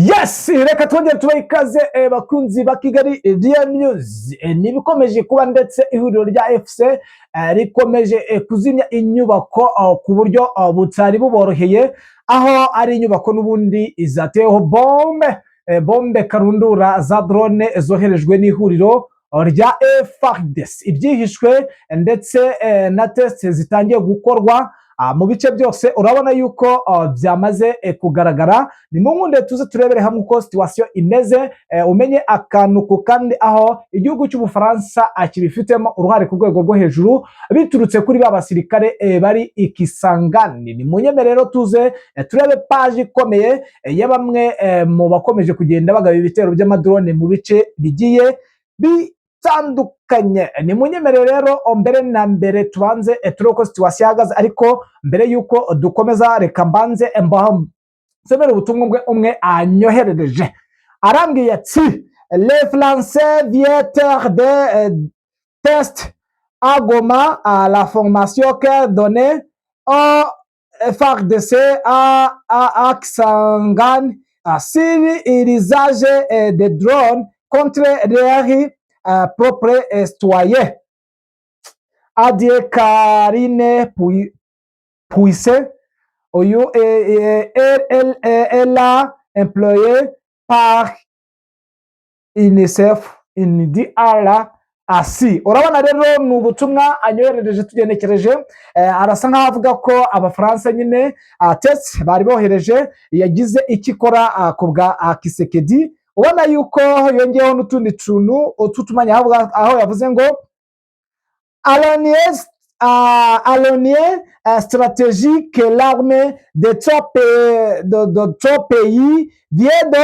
Yes, reka twongere tubahe ikaze, bakunzi ba Kigali Real News. Nibikomeje kuba, ndetse ihuriro rya AFC rikomeje kuzimya inyubako ku buryo butari buboroheye, aho ari inyubako n'ubundi zateweho bombe, bombe karundura za drone zoherejwe n'ihuriro rya FARDC. Ibyihishwe ndetse na test zitangiye gukorwa mu bice byose, urabona yuko byamaze kugaragara. Ni mu nkunde tuze turebere hamwe uko situation imeze, umenye akantu ku kandi, aho igihugu cy'Ubufaransa kibifitemo uruhare ku rwego rwo hejuru biturutse kuri ba basirikare bari i Kisangani. Ni munyeme rero tuze turebe page ikomeye ya bamwe mu bakomeje kugenda bagaba ibitero by'amadrone mu bice bigiye bitandukanye. Ni munyemerere rero mbere na mbere tubanze turebe uko situation ihagaze, ariko mbere y'uko dukomeza reka mbanze nsomere ubutumwa bwe umwe anyoherereje. Arambwiye ati: "Les Français viennent de test à Goma à la formation qu'est donnée au FARDC à Kisangani sur l'usage des drones contre leurs propres citoyens. Adieu Karine Puisse." Uyu elle a employé par UNICEF in DRC. Urabona rero ni ubutumwa anyoherereje tugenekereje, arasa nkaho avuga ko Abafaransa nyine test bari bohereje yagize icyo ikora ku bwa Tshisekedi. Ubona yuko yongeyeho n'utundi tuntu tutumanya, aho yavuze ngo alliance stratégique, l'armée de trois pays vient de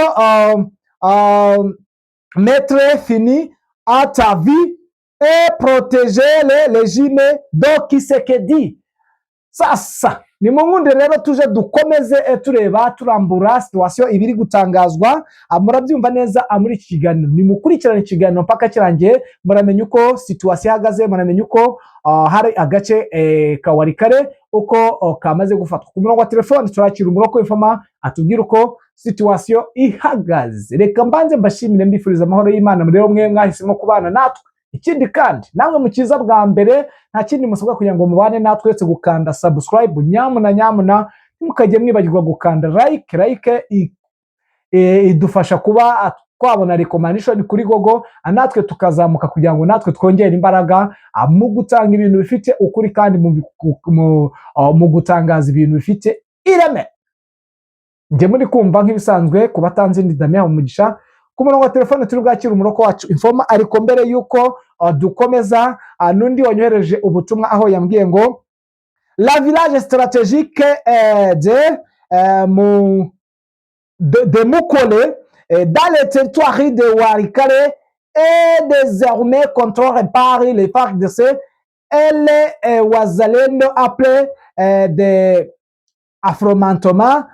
mettre fini à ta vie et protéger le régime de Tshisekedi. Sasa ni mu nkunde rero tuje dukomeze tureba turambura situation ibiri gutangazwa. Murabyumva neza muri iki kiganiro. Nimukurikirane ikiganiro mpaka kirangiye, muramenya uko situation ihagaze, muramenya uko hari agace ka Walikale uko kamaze gufatwa. Ku murongo wa telefone turakira umuroko w'ifama atubwira uko situation ihagaze. Reka mbanze mbashimire, mbifuriza amahoro y'Imana muri mwe mwahisemo kubana natwe. Ikindi kandi, namwe mukiza bwa mbere, nta kindi musabwa kugira ngo mubane natwe uretse gukanda subscribe. Nyamuna nyamuna ntimukajye mwibagirwa gukanda like. Like idufasha kuba twabona recommendation kuri Google, natwe tukazamuka kugira ngo natwe twongere imbaraga mu gutanga ibintu bifite ukuri kandi mu gutangaza ibintu bifite ireme. Njye muri kumva nk'ibisanzwe ku batanzi ni Damien Umugisha. Ku murongo wa telefone turi bwakire umuroko wacu informa, ariko mbere y'uko dukomeza, n'undi wanyohereje ubutumwa aho yambwiye ngo la village stratégique de Mukole dans le territoire de Walikale est désormais contrôlé par les FARDC et les Wazalendo après des affrontements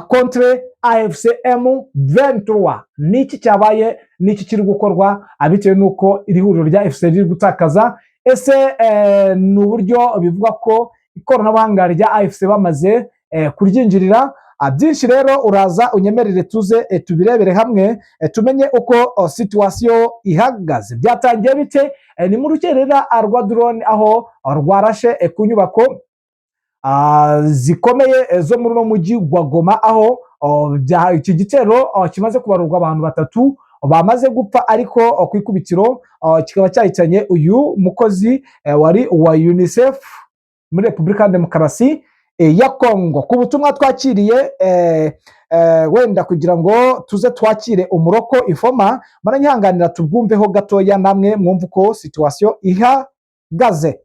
contre AFC M23. Niki cyabaye? Niki kiri gukorwa bitewe n'uko iri huriro rya AFC riri gutakaza? Ese ni uburyo bivuga ko ikoranabuhanga rya AFC bamaze kuryinjirira? Byinshi rero uraza unyemerere tuze tubirebere hamwe, tumenye uko situation ihagaze. Byatangiye bite? Ni mu rukerera rwa drone aho rwarashe ku nyubako zikomeye zo muri uno mujyi wa Goma, aho iki gitero kimaze kubarurwa abantu batatu bamaze gupfa, ariko ku ikubitiro kikaba cyahitanye uyu mukozi wari uwa UNICEF muri Repubulika ya Demokarasi ya Kongo. Ku butumwa twakiriye, wenda kugira ngo tuze twakire umuroko ifoma, muranyihanganira tubwumveho gatoya namwe mwumve uko situation ihagaze,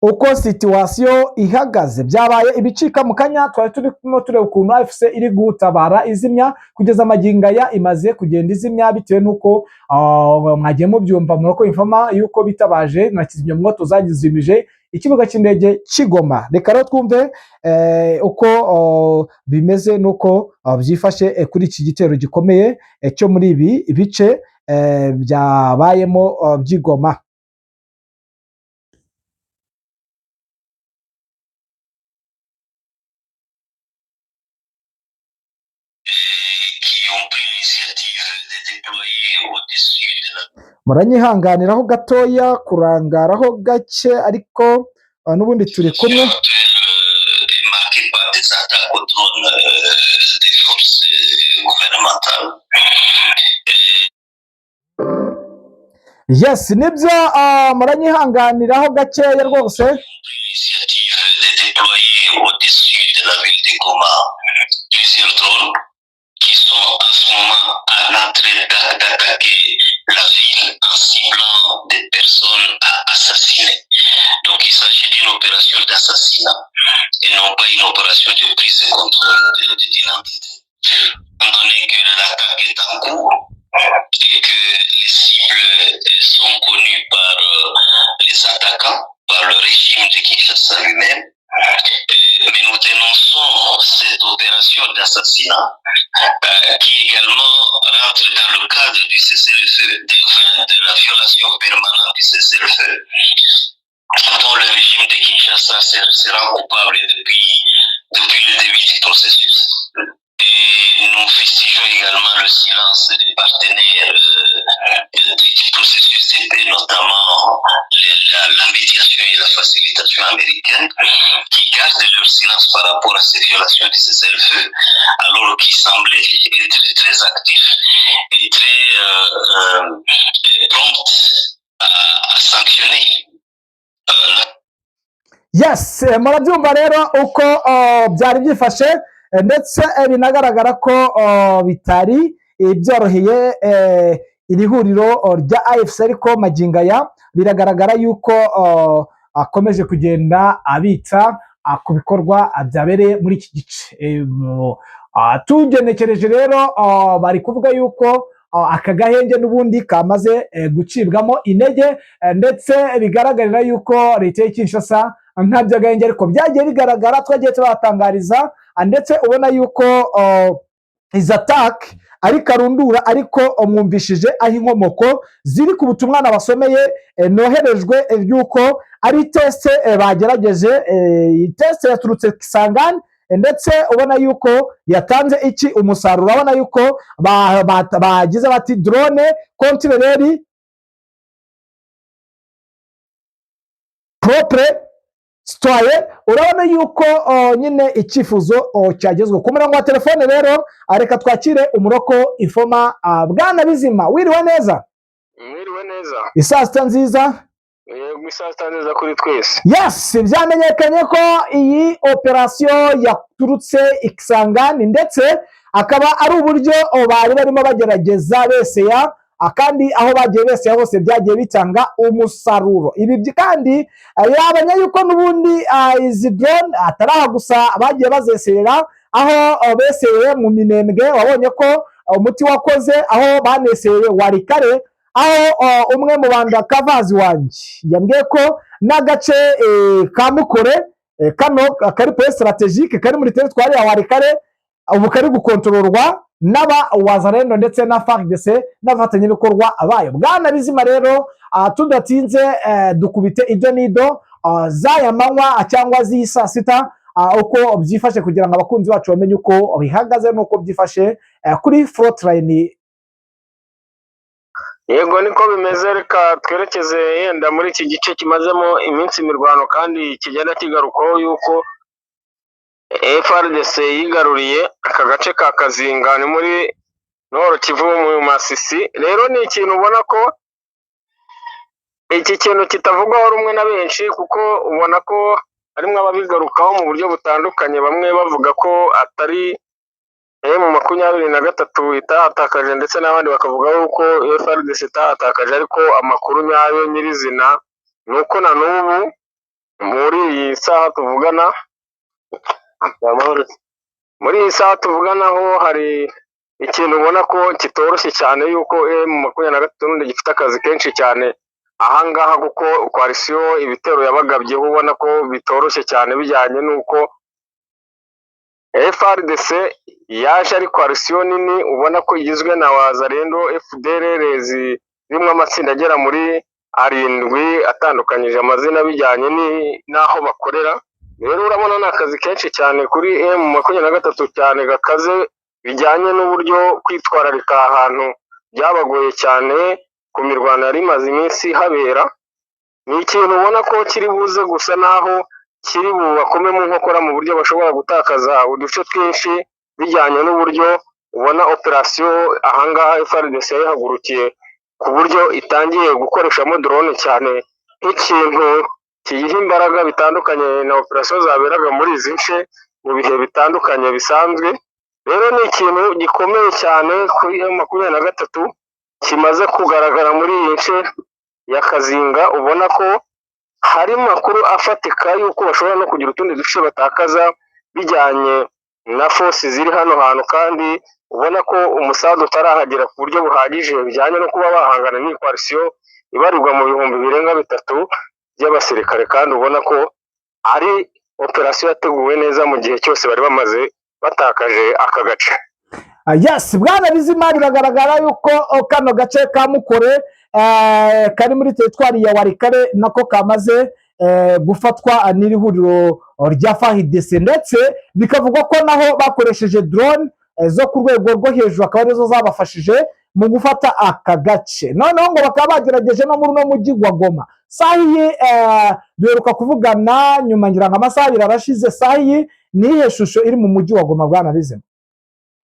uko situation ihagaze. Byabaye ibicika mu kanya twari turimo tureba ukuntu AFC iri gutabara izimya. Kugeza amagingo aya imaze kugenda izimya bitewe n'uko mwagiye mubyumva muroko informa yuko bitabaje na kizimyamwoto zagizimije ikibuga cy'indege cy'i Goma. Reka rero twumve uko bimeze n'uko byifashe kuri iki gitero gikomeye cyo muri ibi bice byabayemo by'i Goma. au-dessus de la Muranyihanganiraho gatoya, kurangaraho gake, ariko n'ubundi turi kumwe. Actuelle est marquée par des attaques aux drones des forces gouvernementales. Et Yes, nibyo, muranyihanganiraho gakeya rwose. L'initiative de déployer au-dessus de la ville de Goma plusieurs drones qui sont en ce moment en train d'attaquer la ville en ciblant des personnes à assassiner. Donc il s'agit d'une opération d'assassinat et non pas une opération de prise de contrôle d'une entité. Étant donné que l'attaque est en cours et que les cibles sont connues par les attaquants, par le régime de Kinshasa lui-même, mais nous dénonçons cette opération d'assassinat qui également rentre dans le cadre du cessez-le-feu, enfin, de la violation permanente du cessez-le-feu, dont le régime de Kinshasa se rend coupable depuis le début du processus. Et nous fustigeons également le silence des partenaires du processus de paix, notamment la médiation et la facilitation américaine, qui gardent leur silence par rapport à ces violations du cessez-le-feu, alors qu'ils semblaient être très actifs et très prompts à sanctionner Yes, murabyumva rero uko byari byifashe, ndetse binagaragara ko bitari byoroheye iri huriro rya AFC, ariko magingo aya biragaragara yuko akomeje kugenda abitsa ku bikorwa byabereye muri iki gice. Tugenekereje rero, bari kuvuga yuko aka gahenge n'ubundi kamaze gucibwamo intege, ndetse bigaragarira yuko leta y'i Kinshasa nta by'agahenge, ariko byagiye bigaragara, twagiye tubatangariza, ndetse ubona yuko izi attaque ari karundura, ariko mwumvishije aho inkomoko ziri ku butumwa nabasomeye, noherejwe, ry'uko ari test bagerageje. Iyi test yaturutse Kisangani, ndetse ubona yuko yatanze iki umusaruro. Urabona yuko bagize bati drone contre leur propre citoyen. Urabona yuko nyine icyifuzo cyagezwe ku murongo wa telefone. Rero reka twakire umuroko ifoma, bwana Bizima, wiriwe neza? Mwiriwe neza. Isaa sita nziza. Yego, isaa sita nziza kuri twese. Yes, byamenyekanye ko iyi operasiyo yaturutse Ikisangani, ndetse akaba ari uburyo bari barimo bagerageza beseya, kandi aho bagiye beseya hose byagiye bitanga umusaruro. Ibi kandi yabanya yuko n'ubundi izi drone atari aha gusa bagiye bazeserera, aho beseye mu Minembwe wabonye ko umuti wakoze, aho baneseye Walikale, aho umwe mu bandakavazi wanjye yambwiye ko n'agace ka Mukore, kano kari point stratégique kari muri teritwari ya Walikale, ubu kari gukontororwa n'aba Wazalendo ndetse na FARDC n'abafatanyabikorwa bayo. Bwana Bizima rero, tudatinze, dukubite ibyo nido z'aya manywa cyangwa z'iyi saa sita, uko byifashe, kugira ngo abakunzi bacu bamenye uko bihagaze n'uko byifashe kuri front line. Yego, niko bimeze. Reka twerekeze yenda muri iki gice kimazemo iminsi imirwano kandi kigenda kigarukwaho yuko FARDC yigaruriye aka gace ka Kazinga, ni muri Nord Kivu mu Masisi. Rero ni ikintu ubona ko iki kintu kitavugwaho rumwe na benshi, kuko ubona ko harimo ababigarukaho mu buryo butandukanye, bamwe bavuga ko atari M23 itahatakaje, ndetse n'abandi bakavuga yuko FARDC itahatakaje. Ariko amakuru nyayo nyirizina ni uko na n'ubu muri iyi saha tuvuganaho hari ikintu ubona ko kitoroshye cyane, yuko M23 n'ubundi gifite akazi kenshi cyane ahangaha, kuko coalition ibitero yabagabyeho ubona ko bitoroshye cyane, bijyanye n'uko FARDC yaje ari coalition nini, ubona ko igizwe na Wazalendo, FDLR zirimo amatsinda agera muri arindwi atandukanyije amazina bijyanye n'aho bakorera. Rero urabona ni akazi kenshi cyane kuri M23 cyane gakaze, bijyanye n'uburyo kwitwararika ahantu. byabagoye cyane ku mirwano yari imaze iminsi habera. Ni ikintu ubona ko kiri buze gusa naho kiri bubakome mu nkokora mu buryo bashobora gutakaza uduce twinshi, bijyanye n'uburyo ubona operasiyo ahangaha FARDC yayihagurukiye ku buryo itangiye gukoreshamo drone cyane nk'ikintu kiyiha imbaraga, bitandukanye na operasiyo zaberaga muri izi nce mu bihe bitandukanye bisanzwe. Rero ni ikintu gikomeye cyane kuri M23 kimaze kugaragara muri iyi nce ya Kazinga. Ubona ko hari amakuru afatika y'uko bashobora no kugira utundi duce batakaza bijyanye na force ziri hano hantu, kandi ubona ko umusaza utarahagera ku buryo buhagije bijyanye no kuba bahangana n'iyi coalition ibarirwa mu 3000 by'abasirikare, kandi ubona ko ari operasiyo yateguwe neza mu gihe cyose bari bamaze batakaje aka gace. Yes, bwana Bizimana, biragaragara yuko kano gace ka Mukore kari muri teritwari ya Walikale nako kamaze gufatwa n'iri huriro rya FARDC, ndetse bikavugwa ko naho bakoresheje drone zo ku rwego rwo hejuru, akaba arizo zabafashije mu gufata aka gace. Noneho ngo bakaba bagerageje no muri uno mujyi wa Goma. Saha iyi duheruka kuvugana nyuma, ngira ngo amasaha 2 arashize. Saha iyi ni iyihe shusho iri mu mujyi wa Goma, bwana Bizima?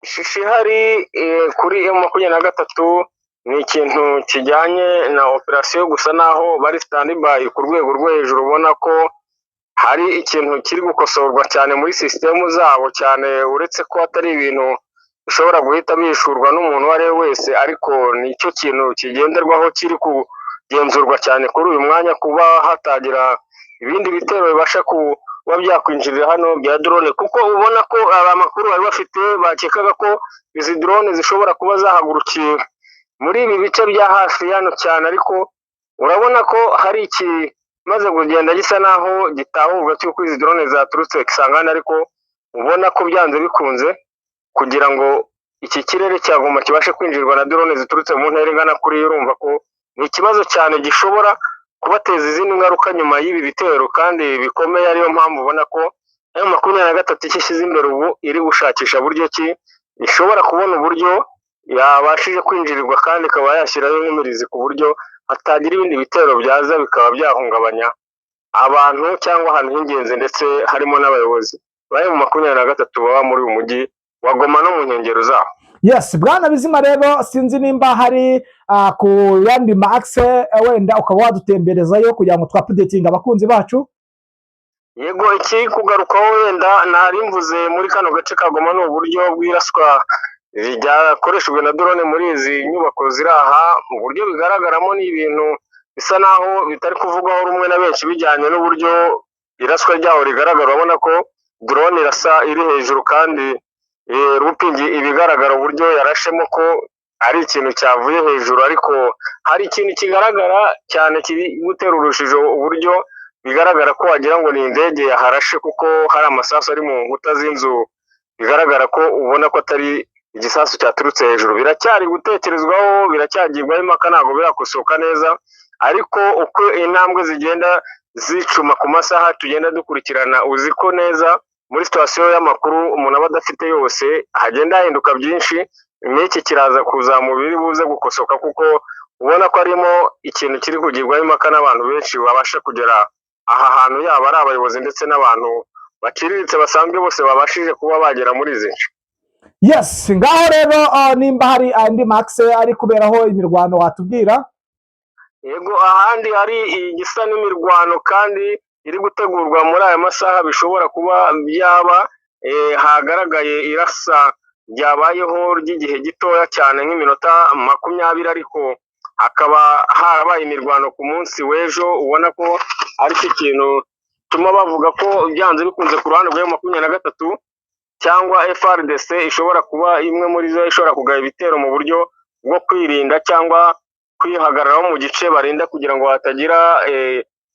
Ishusho ihari kuri M23 ni ikintu kijyanye na operasiyo gusa naho bari standby ku rwego rwo hejuru. Ubona ko hari ikintu kiri gukosorwa cyane muri sisitemu zabo cyane, uretse ko atari ibintu bishobora guhita bishurwa n'umuntu uwo ari we wese, ariko nicyo kintu kigenderwaho kiri kugenzurwa cyane kuri uyu mwanya, kuba hatagira ibindi bitero bibasha kuba byakwinjirira hano bya drone, kuko ubona ko aba makuru bari bafite bakekaga ko izi drone zishobora kuba zahagurukiye muri ibi bice bya hafi hano cyane. Ariko urabona ko hari ikimaze kugenda gisa naho gitahurwa cy'uko izi drone zaturutse Kisangani, ariko ubona ko byanze bikunze kugira ngo iki kirere cya Goma kibashe kwinjirwa na drone ziturutse mu ntera ingana kuri, urumva ko ni ikibazo cyane gishobora kubateza izindi ngaruka nyuma y'ibi bitero kandi bikomeye. Ariyo mpamvu ubona ko M23 icyo ishyize imbere ubu iri gushakisha buryo ki ishobora kubona uburyo yabashije kwinjirirwa, kandi ikaba yashyiraho inkumirizi ku buryo hatagira ibindi bitero byaza bikaba byahungabanya abantu cyangwa ahantu h'ingenzi, ndetse harimo n'abayobozi ba M23 baba muri uyu mujyi wa Goma no mu nkengero zawo. Yes, bwana Bizima, rero sinzi nimba hari ku yandi ma axe, wenda ukaba wadutemberezayo kugira ngo twaupdatinge abakunzi bacu. Yego, iki kugarukaho wenda nari mvuze muri kano gace ka Goma ni uburyo bw'iraswa ryakoreshejwe na drone muri izi nyubako ziri aha. Mu buryo bigaragaramo ni ibintu bisa naho bitari kuvugwaho rumwe na benshi bijyanye n'uburyo iraswa ryaho rigaragara. Urabona ko drone irasa iri hejuru, kandi rupingi ibigaragara uburyo yarashemo ko ari ikintu cyavuye hejuru, ariko hari ikintu kigaragara cyane kiri gutera urujijo, uburyo bigaragara ko wagira ngo ni indege yaharashe, kuko hari amasasu ari mu nkuta z'inzu, bigaragara ko ubona ko atari igisasu cyaturutse hejuru. Biracyari gutekerezwaho, biracyagibwaho impaka, ntabwo birakosoka neza, ariko uko intambwe zigenda zicuma ku masaha tugenda dukurikirana, uzi ko neza muri situation y'amakuru umuntu aba adafite yose hagenda hahinduka byinshi. N'iki kiraza kuzamura biri buze gukosoka, kuko ubona ko harimo ikintu kiri kugibwaho impaka n'abantu benshi babasha kugera aha hantu, yaba ari abayobozi ndetse n'abantu baciriritse basanzwe bose babashije kuba bagera muri izi nce. Yes, ngaho rero nimba hari andi ma axe ari kuberaho imirwano watubwira. Yego, ahandi hari igisa n'imirwano kandi iri gutegurwa muri aya masaha bishobora kuba byaba, hagaragaye irasa ryabayeho ry'igihe gitoya cyane nk'iminota 20, ariko hakaba harabaye imirwano ku munsi w'ejo. Ubona ko ari cyo kintu gituma bavuga ko byanze bikunze ku ruhande rwa 23 cyangwa FARDC ishobora kuba imwe muri zo ishobora kugaba ibitero mu buryo bwo kwirinda cyangwa kwihagararaho mu gice barinda kugira ngo hatagira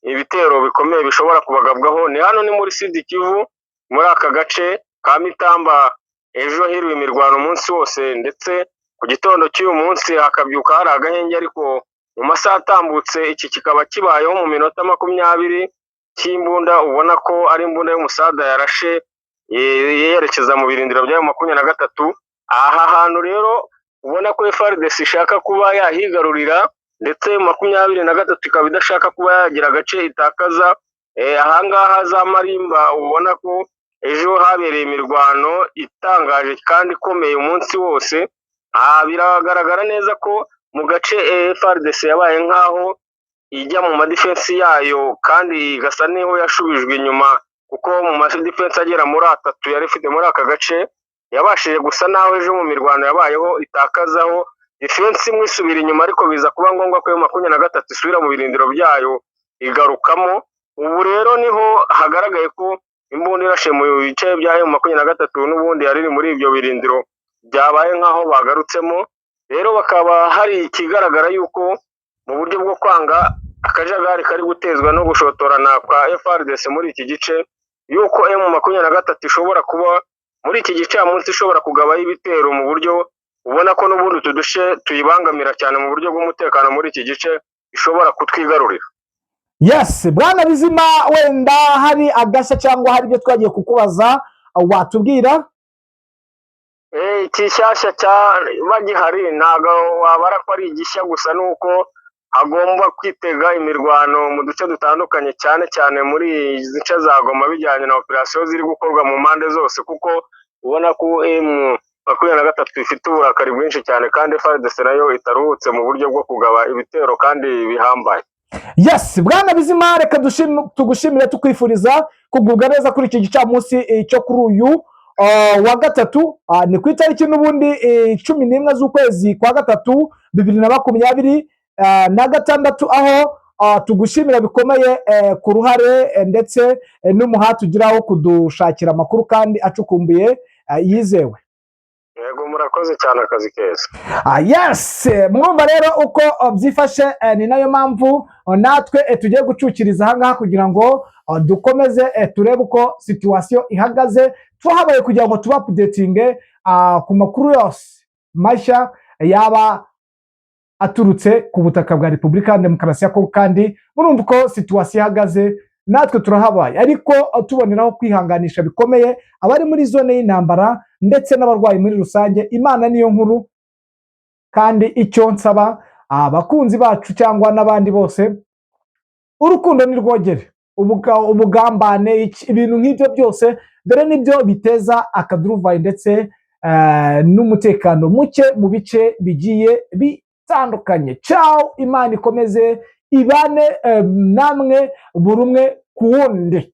ibitero bikomeye bishobora kubagabwaho. Ni hano ni muri Sud Kivu, muri aka gace ka Mitamba, ejo hiriwe imirwano umunsi wose, ndetse ku gitondo cy'uyu munsi hakabyuka hari agahenge, ariko mu masaha atambutse iki kikaba kibayeho mu minota 20 cy'imbunda, ubona ko ari imbunda y'umusada yarashe yerekeza mu birindiro bya 23. Aha hantu rero Ubona ko FARDC ishaka kuba yahigarurira, ndetse 23 ikaba idashaka kuba yagira agace itakaza. Ahangaha za Marimba, ubona ko ejo habereye imirwano itangaje kandi ikomeye umunsi wose. Biragaragara neza ko mu gace FARDC yabaye nk'aho ijya mu madefense yayo, kandi igasa n'iho yashubijwe inyuma, kuko mu madefense agera muri atatu yari ifite muri aka gace, yabashije gusa naho ejo mu mirwano yabayeho itakazaho defense imwe, isubira inyuma, ariko biza kuba ngombwa ko iyo 23 isubira mu birindiro byayo igarukamo. Ubu rero niho hagaragaye ko imbunda irashe mu bice bya M23 n'ubundi yari iri muri ibyo birindiro byabaye nk'aho bagarutsemo. Rero bakaba hari ikigaragara yuko mu buryo bwo kwanga akajagari kari gutezwa no gushotorana kwa FARDC muri iki gice, yuko M23 ishobora kuba muri iki gicamunsi ishobora kugabaho ibitero, mu buryo ubona ko n'ubundi utu duce tuyibangamira cyane mu buryo bw'umutekano muri iki gice ishobora kutwigarurira. Yes, bwana Bizima, wenda hari agashya cyangwa hari ibyo twagiye kukubaza watubwira? Ikishyashya cyaba gihari ntabwo wabara ko ari igishya, gusa ni uko hagomba kwitega imirwano mu duce dutandukanye, cyane cyane muri izi nce za Goma, bijyanye na operasiyo ziri gukorwa mu mpande zose, kuko ubona ko M23 ifite uburakari bwinshi cyane, kandi FARDC nayo itaruhutse mu buryo bwo kugaba ibitero kandi bihambaye. Yes, bwana Bizima, reka tugushimire, tukwifuriza kugubwa neza kuri iki gicamunsi cyo kuri uyu wa gatatu. Ni ku itariki n'ubundi 11 z'ukwezi kwa gatatu 2026, aho tugushimira bikomeye ku ruhare ndetse n'umuhati ugira wo kudushakira amakuru kandi acukumbuye, yizewe. Yego, murakoze cyane, akazi keza. Yes, mwumva rero uko byifashe. Ni nayo mpamvu natwe tugiye gucukiriza ahangaha kugira ngo dukomeze turebe uko situation ihagaze. Twahabaye kugira ngo tuba updatinge ku makuru yose mashya yaba aturutse ku butaka bwa Repubulika ya Demokarasi ya Kongo, kandi murumva uko situation ihagaze, natwe turahabaye, ariko tuboneraho kwihanganisha bikomeye abari muri zone y'intambara ndetse n'abarwayi muri rusange. Imana niyo nkuru, kandi icyo nsaba abakunzi bacu cyangwa n'abandi bose, urukundo ni rwogere, ubugambane, ibintu nk'ibyo byose, dore nibyo biteza akaduruvayi ndetse n'umutekano muke mu bice bigiye bitandukanye. Ciao, Imana ikomeze ibane namwe buri umwe ku wundi.